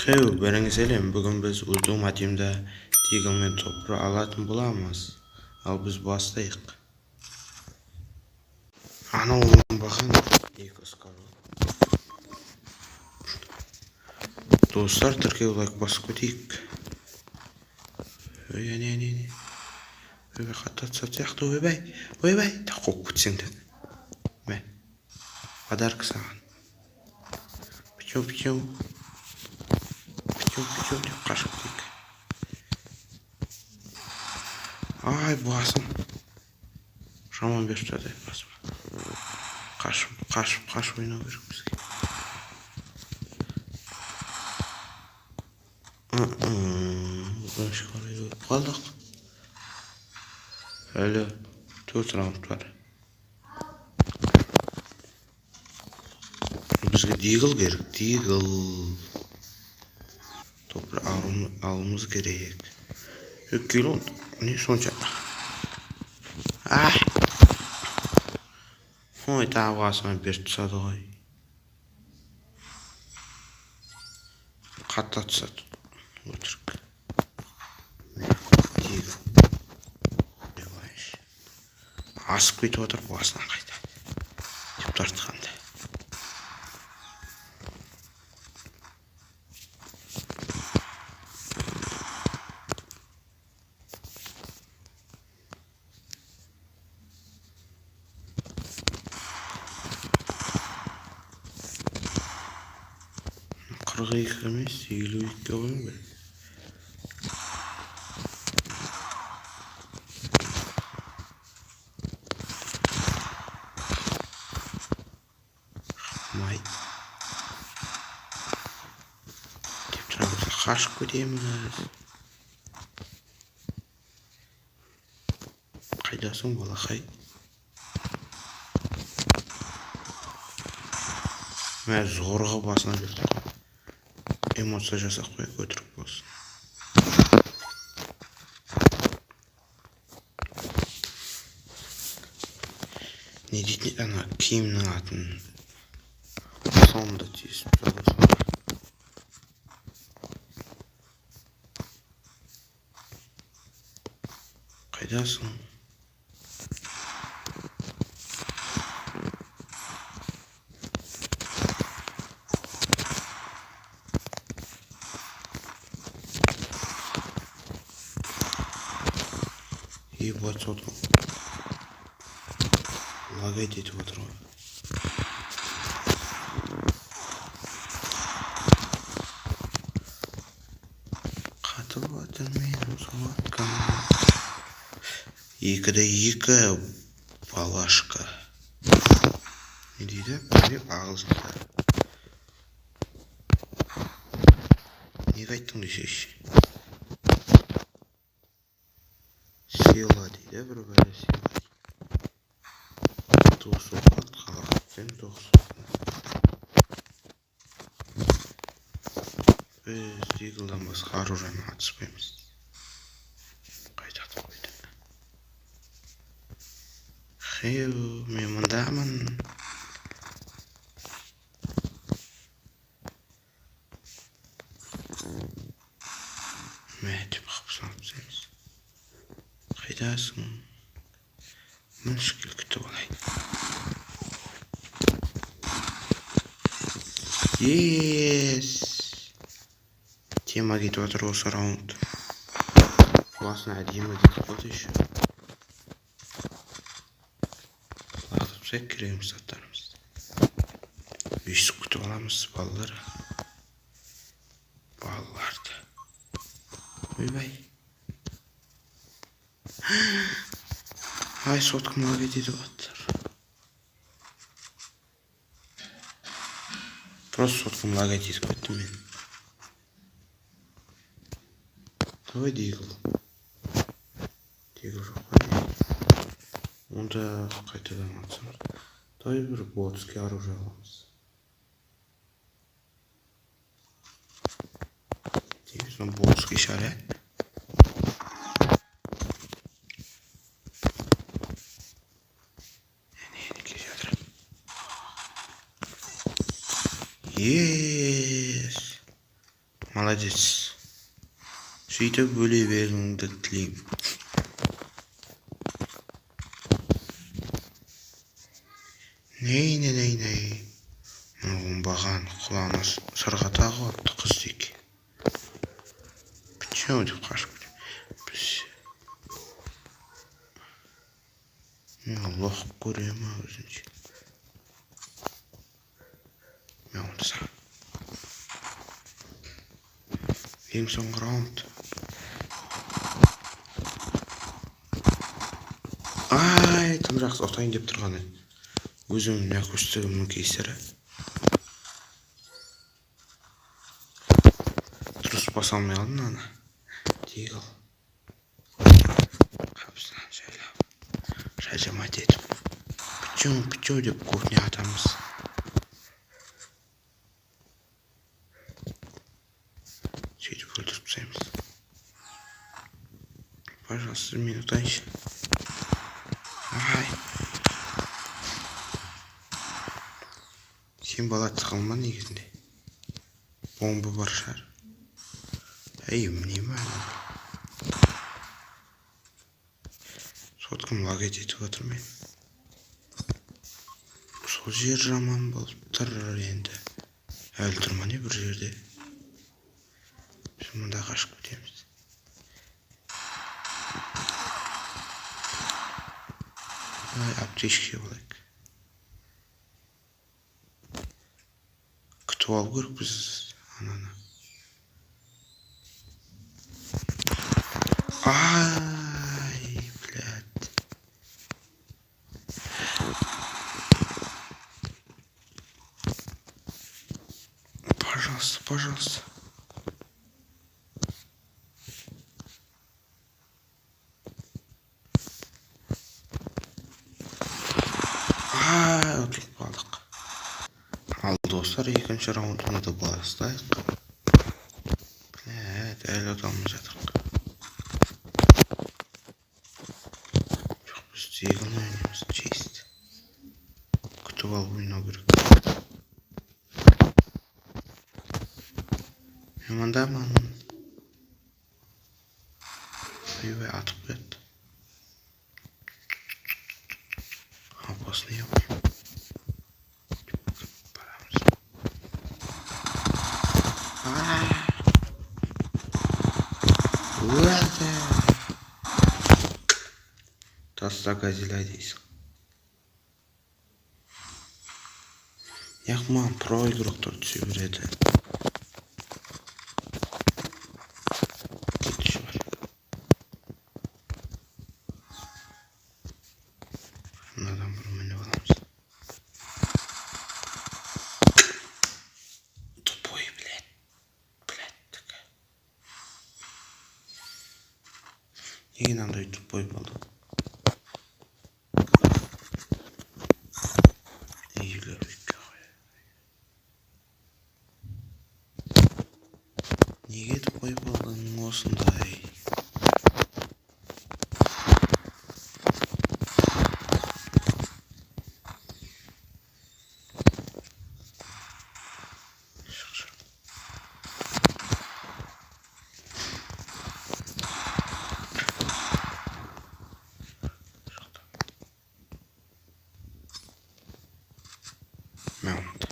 Хеу, бәріңе сәлем. Бүгін біз Удума Тимда Deagle мен топыр алатын боламыз. Ал біз бастайық. Анау оңбаған екі скарл. Достар, тіркеу, лайк басып кетейік. Ой, әне, әне, әне. Ойбай, қатты атысатын сияқты, ойбай. Ойбай, қуып кетсең де. Мә. Подарок саған. Пичу, пичу. Пичу, пичу деп қашып кетейік. Ай, басым. Жаман беріп тастады басыма. Қашып, қашып, қашып ойнау керек бізге. Өкінішке қарай өліп қалдық. Әлі 4 раунд бар. Бізге Deagle керек, Deagle. Топыр алуымыз керек. Кел, не сонша? А! Ой, тағы басыма беріп тастады ғой. Қатты атысады. Өтірік. Deagle. Асып кетіп отыр басынан қайта. Деп тартқанда. 42 емес, 52-ге қоюым керек. Май. Деп тұрамыз, қашып кетеміз. Қайдасың, балақай? Мә, зорға басына берді. Эмоция жасап қояйық, өтірік болсын. Не дейтін ана киімнің атын соңында тиісіп тұрады. Қайдасың? Ебать, сотка. Лагать етіп отыр ғой. Қатып жатыр менің соткам. 2-де 2 балашка. Не дейді? Білмеймін, ағылшынша. Неге айттың десейші. Сила дейді, бір бәле сила дейді. Тоғыз соққан қалақпен тоғыз соққан. Біз Deagle'дан басқа оружиемен атыспаймыз. Қайта атып қойды. Хеу, мен мындамын. Мә деп қапып салып тастаймыз. Қайдасың? Міне, кел, күтіп алайын. Yes! Тема кетіп жатыр осы раунд. Басына әдемі кетіп қалды еще. Лақтырып тастайық керегіміз заттарымызды. Өйстіп күтіп аламыз балалар. Балаларды. Ойбай. Ай, соткам лагать етіп жатыр. Просто соткам лагать етіп кеттім мен. Давай Deagle. Deagle жоқ па не? Онда қайтадан атсамыз. Давай бір ботский оружие аламыз. Дейміз, ботский шығар, иә? Әне, әне, келе жатыр. Yes! Молодец. Сөйтіп өле беруіңді тілеймін. Ней, ней, ней, ней. Мына оңбаған құлағына сырға тағып алыпты қыз деке. Почему деп қашып кетемін. Мен лох көре ма өзінше. Мен онда саған. Ең соңғы раунд. Ай, тым жақсы ұтайын деп тұрған еді. Өзімнің нәкөстігімнің кесірі. Дұрыс баса алмай қалдым ана. Дегіл. Қапысынан жайлап. Жажимать етіп. Пчу, пчу деп кухня атамыз. Сөйтіп өлтіріп тастаймыз. Пожалуйста, мен ұтайыншы. Ай. Сен бала тығылма негізінде. Бомба бар шығар. Әй, міне ма? Соткам лагать етіп жатыр мен. Сол жер жаман болып тұр енді. Әлі тұр ма не бір жерде? Біз мұнда қашып кетеміз. Ай, аптечка алайық. Күтіп алу керек біз ананы. Ай, блядь. Пожалуйста, пожалуйста. Ай, ұтылып қалдық. Ал достар, екінші раундымызды бастайық. Блядь, әлі ұта алмай жатырық. Жоқ, біз тегін ойнаймыз, чист. Күтіп алып ойнау керек. Мен мындамын. Ойбай, атып қояды. Опасный. Барамыз. Өлді. Таста газеля дейсің. Неғып маған про игроктар түсе береді. Кетші бар. Мынадан бір мініп аламыз. Тупой, блядь. Блядь. Неге мынандай тупой болды? Неге тупой болдың осындай? Шық, шық. Шықты. Мә онда.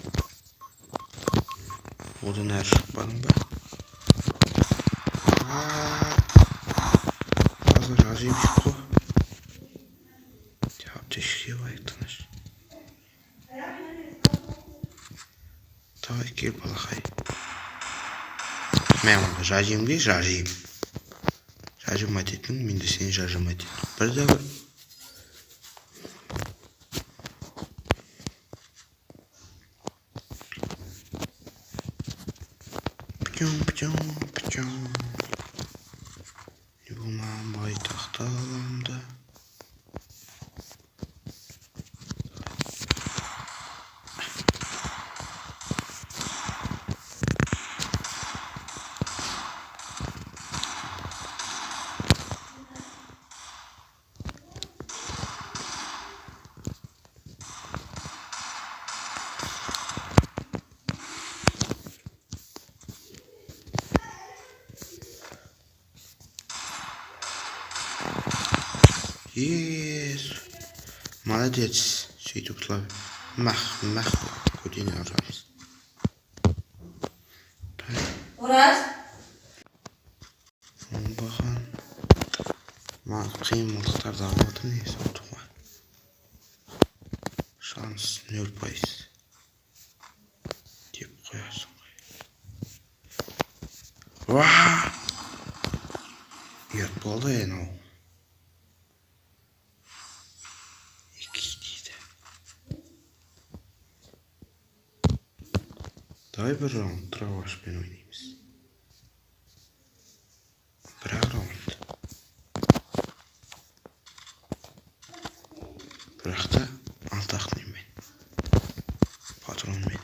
Одан әрі шықпадың ба? Қазір ажимщик қой. Аптечка алайық тыныш. Давай, кел, балақай. Мә онда жажимге жажим. Жажимать еттің, мен де сені жажимать еттім. Бір де бір. Птюм, птюм, птюм. Не болмаған байтақ даламда. Ес, молодец. Сөйтіп ұтыла. Мах, мах, көтенен ұрамыз. Ораз. Оңбаған. Маған қиын мылтықтарды алып жатыр негізі ұтуға. Шанс 0% деп қоясың ғой. Уа! Ұят болды анау. Екі дейді. Давай бір раунд дробашпен ойнаймыз. Бір раунд. Бірақ та алты-ақ немен. Патронмен.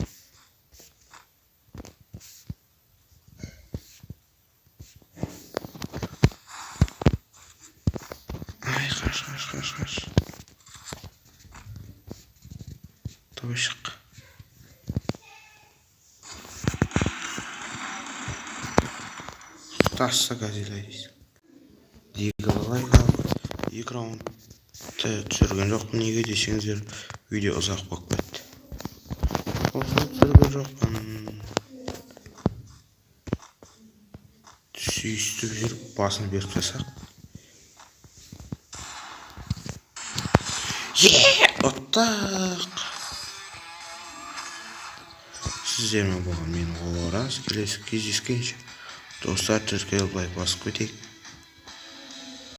Ай, қаш, қаш, қаш, қаш. Давай шық. Тасса газель дейсің. Екі раундты түсірген жоқпын, неге десеңіздер, видео ұзақ болып кетті. Осыны түсірген жоқпын. Сүйістіп жүріп басын беріп тастасақ. Е, ұттық. Сіздермен болған мен, Ораз. Келесі кездескенше, достар, тіркеліп, лайк басып кетейік.